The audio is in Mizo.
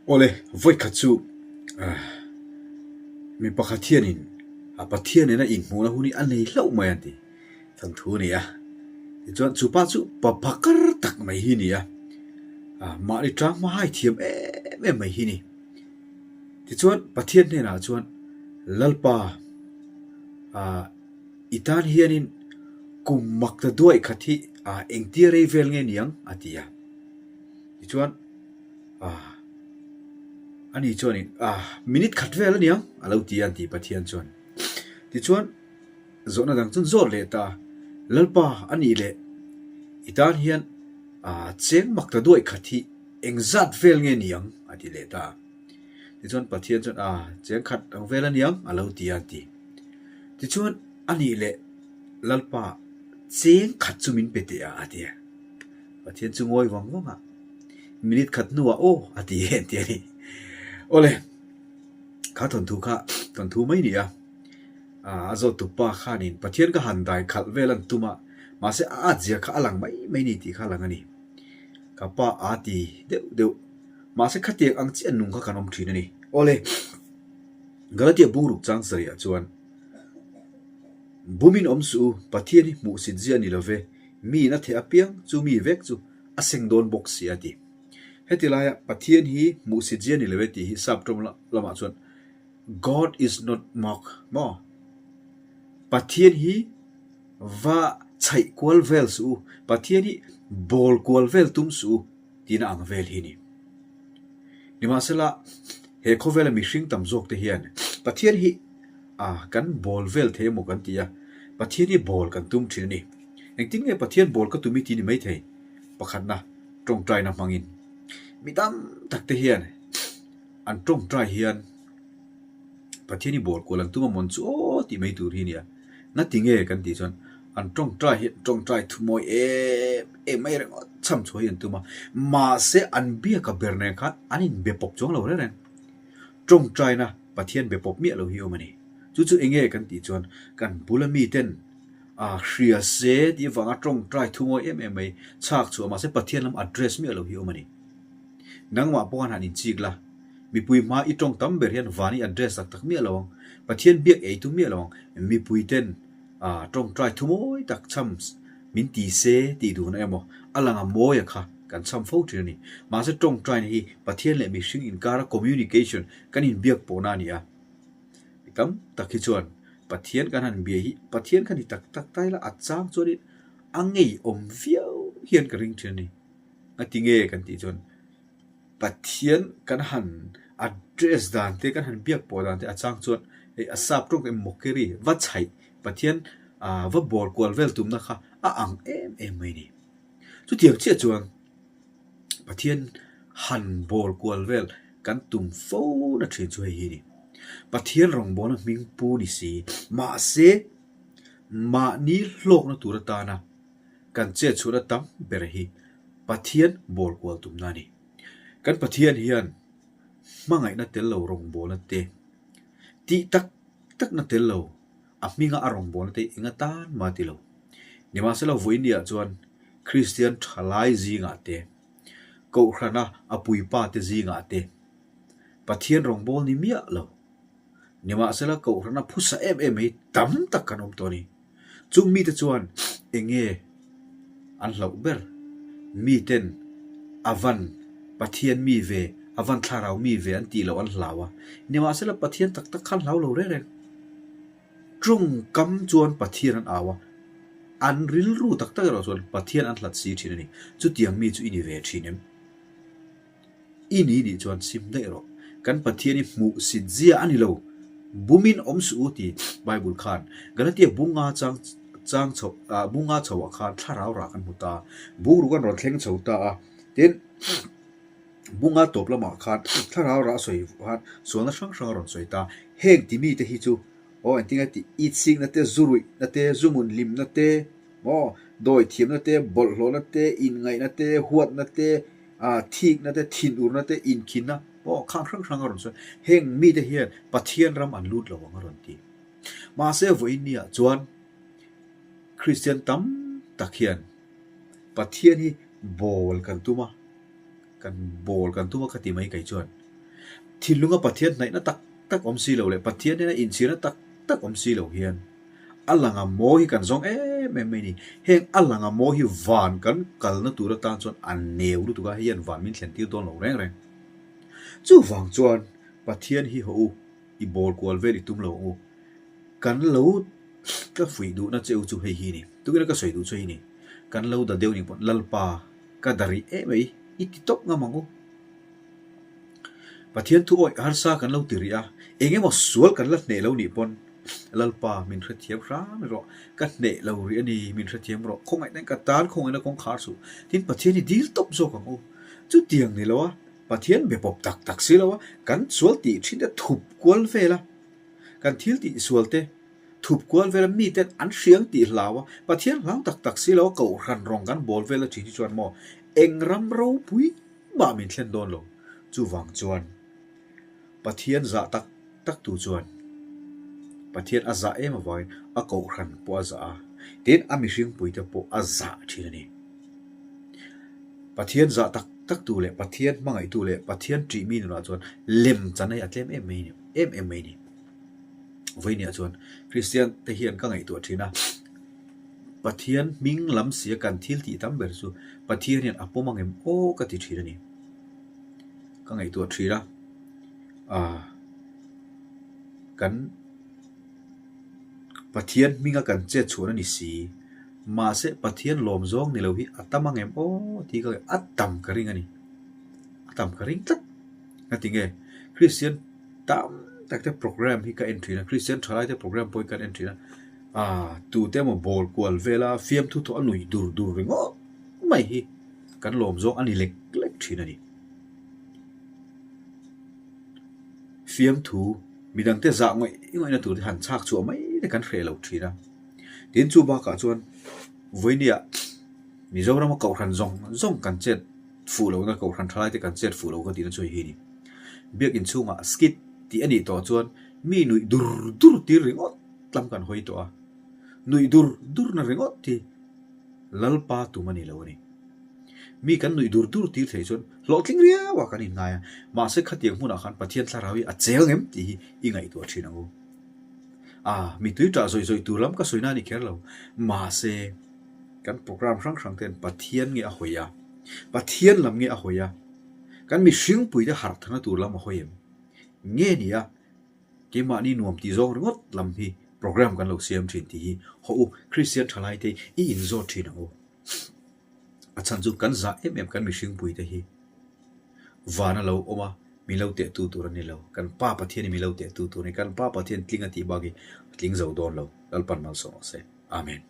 Awle, vawikhat chu mi pakhat hianin Pathian nena inhmuhna hun hi a nei hlauh mai an ti. Thanthu a ni a. Tichuan chu pa chu pa phakar tak mai hi a ni a. Mahni tang hma hai thiam em em mai hi a ni. Tichuan Pathian hnenah chuan Lalpa i tan hianin kum mak ta duai khat hi engtia rei vel nge niang a ti a. Tichuan ah ani chuanin ah minute khat vel a niang a lo ti a an ti Pathian chuan. Tichuan zawhna dang chuan zawt leh ta a, Lalpa a nih leh i tan hian ah cheng mak ta duai khat hi engzat vel nge niang a ti leh ta a. Tichuan Pathian chuan ah cheng khat ang vel a niang a lo ti a an ti. Tichuan a nih leh Lalpa cheng khat chu min pe teh a a ti a. Pathian chu ngawi vang vang a, minute khat hnuah aw a ti em tih a ni. Awle, kha thawnthu kha thawnthu mai ni a, a zawt tu pa khanin Pathian ka han dai khalh vel an tum a, mahse a at zia kha a lang mai mai ni tih kha a lang a ni. Ka pa a ti deuh deuh, mahse khatiang ang chiah nung kha kan awm thin a ni. Awle, Galatia bungruk chang sarih ah chuan Bumin awm suh u, Pathian hi hmuhsit zia a ni lo ve, miin a theh apiang chu mi vek chu a seng dawn bawk si a ti. Heti laia Pathian hi hmuhsit zia a ni lo e tih hi sap tawng lamah chuan God is not mocked maw? Pathian hi va chhaih kual vel suh u, Pathian hi bawl kual vel tum suh u tihna ang vel hi a ni. Nimahsela, he khawvela mihring tam zawkte hian Pathian hi A, kan bawl vel thei emaw kan ti a, Pathian hi bawl kan tum thin a ni. Engtin nge Pathian bawl ka tum i ti ni maithei? Pakhatna, tawngtaina hmangin. Mi tam tak te hian an tawngtai hian Pathian hi bawl kual an tum amawn chu aw tih mai tur hi a ni a. Ngati nge kan tih chuan an tawngtai hi tawngtai thumawi em em mai ringawt chham chhuah hi an tum a, mahse an biak a ber nen khan an inbe pawp chuang lo reng reng. Tawngtaina Pathian be pawp miah lo hi awm a ni. Chu chu enge kan tih chuan kan bula miten a hria se tih avanga tawngtai thu ngawi em em mai chhak chhuah mahse Pathian lam address miah lo hi awm a ni. Nangmah pawh khan han inchik la, mipui hma i tawng tam ber hian van i address tak tak miah lo ang, Pathian biak ei tum miah lo ang, mipui ten a tawngtai thu mawi tak chham min ti se tih duhna emaw a lang a mawi a kha kan chham fo thin a ni. Mahse tawngtaina hi Pathian leh mihring inkara communication kan inbiak pawhna a ni a. Mi tam tak hi chuan Pathian kan han bia hi Pathian kha ni tak tak ta ila a chang chuanin a ngeiawm viau hian ka ring thin a ni. Ngatinge kan tih chuan Pathian kan han address dan te kan han biak pawh dan te a chang chuan hei a sap tawng em mawkeri va chhaih Pathian ah va bawl kual vel tumna kha a ang em em mai ni. Chutiang chiah chuan Pathian han bawl kual vel kan tum fo na thin chu hei hi a ni. Pathian rawngbawlna hming pu ni si mahse mahni hlawkna tur atana kan chet chhuahna tam ber hi Pathian bawl kual tumna a ni. Kan Pathian hian hmangaihna tel lo rawngbawlna te, tih tak takna tel lo a hminga a rawngbawlna te eng atan mah ti lo. Nimahsela vawinia chuan Kristian thalai zingah te, Kohhrana a puipa te zingah te Pathian rawngbâwl ni miah lo. Nimahsela Kohhrana phusa em em hi tam tak kan awm tawh a ni. Chung mite chuan eng nge an hlauh ber? Miten a van Pathian mi ve, a van thlarau mi ve an tih loh an hlau a. Nimahsela Pathian tak tak kha an hlau lo reng reng. Tawngkam chuan Pathian an au a, an rilru tak tak erawh chuan Pathian an hlat si thin a ni. Chutiang mi chu i ni ve thin em? I ni nih chuan sim daih rawh. Kan Pathian hi hmuh sit zia a ni lo. Bumin awm suh u ti Bible khan Galatia bunga chang chang chho ah bunga chho ah khan thlarau rah kan hmu ta a, bungruk an rawn thleng chho ta a, tin bunga tawp lamah khan thlarau rah a sawi khan sualna hrang hrang a rawn sawi ta. Heng ti mite hi chu aw engtin nge tih itsikna te, zuruihna te, zumun hlimna te, maw dawi thiamna te, bawlhhlawhna te, inngaihna te, huatna te, ah thikna te, thinurna te, inkhinna pawh khang hrang hrang a rawn sawi. Heng mite hian Pathian ram an lut lo ang a rawn ti. Mahse vawiinniah chuan Kristian tam tak hian Pathian hi bawl kan tum a, kan bawl kan tum a ka ti mai kei chuan. Thinlunga Pathian hnaihna tak tak awm si lo leh Pathian hnena inchhirna tak tak awm si lo hian a langa mawi hi kan zawng em em mai a ni. Heng a langa mawi hi van kan kalna tur atan chuan a neu lutuk a, hei hian van min thlen tir dawn lo reng reng. Chuvang chuan Pathian hi haw u, i bawl kual vel i tum lo ang u. Kan lo ka fuih duhna che u chu hei hi a ni. Tukina ka sawi duh chu hei a ni. Kan lo da deuh nih pawh Lalpa ka da rih em mai i ti tawp ngam ang u. Pathian thu awih harsa kan lo ti rih a, eng emaw sual kan la hneh lo nih pawn Lalpa min hrethiam hram rawh, ka hneh lo rih a ni, min hrethiam rawh, khawngaihna in ka tan khawngaihna kawng khar suh, tin Pathian hi dil tawp zawk ang u. Chutiang ni lo a, Pathian be pawp tak tak si lo a, kan sual tih thin te thup kual vel a, kan thil tih sual te thup kual vel a miten an hriang tih hlau a, Pathian hlau tak tak si lo a kohhran rawng kan bawl vel a thin hi chuan maw eng ram ropui mah min thlen dawn lo. Chuvang chuan Pathian zah tak tak tu chuan Pathian a zah em avangin a kohhran pawh a zah a, tin a mihringpui te pawh a zah thin a ni. Pathian zah tak tak tu leh Pathian hmangaihtu leh Pathian ṭih mi nunah chuan lem chan hi a tlem em mai a ni, em em mai a ni. Vawinia chuan Kristian te hian ka ngaihtuah thin a, Pathian hming lam sia kan thil tih tam ber chu Pathian hian a pawm ang em aw ka ti thin a ni. Ka ngaihtuah thin a, ah kan Pathian hminga kan chet chhuahna ni si, mahse Pathian lawm zawng ni lo hi a tam ang em aw tih ka a tam ka ring a ni. A tam ka ring tlat. Ngatinge Kristian tam tak te program hi ka en thin a, Kristian thalai te program pawh hi kan en thin a, ah tute emaw bawl kual vel a fiamthu thawh a nuih dur dur ringawt mai hi kan lawm zawng a ni lek lek thin a ni. Fiamthu midangte zah ngawih ngawihna tur te han chhak chhuah mai te kan hreh lo thin a, tin chu bakah chuan vawinia Mizorama kohhran zawng zawng kan chet fuh lohna kohhran thalai te kan chet fuh lo ka tihna chu hei hi a ni. Biakin chhungah skit tih a nih tawh chuan mi nuih dur dur tir ringawt lam kan hawi tawh a, nuih dur durna ringawt hi Lalpa tum a ni lo a ni. Mi kan nuih dur dur tir theih chuan hlawhtling riau ah kan inngai a, mahse khatiang hmunah khan Pathian thlarau hi a chel ngem tih hi i ngaihtuah thin ang u. Ah, mi tui ṭah zawih zawih tur lam ka sawi na a ni kher lo, mahse kan program hrang hrang ten Pathian nge a hawi a, Pathian lam nge a hawi a, kan mihringpui te harh thana tur lam a hawi em? Nge ni a, keimahni nuam tih zawng ringawt lam hi program kan lo siam thin tih hi haw u, Kristian thalai te i inzawt thin ang u. A chhan chu kan zah em em kan mihringpui te hi van a lo awm a, min lo teh tu tur a ni lo. Kan Pa Pathian hi min lo teh tu tur a ni. Kan Pa Pathian tling a tih bak hi a tling zo dawn lo. Lalpan malsawm rawh se. Amen.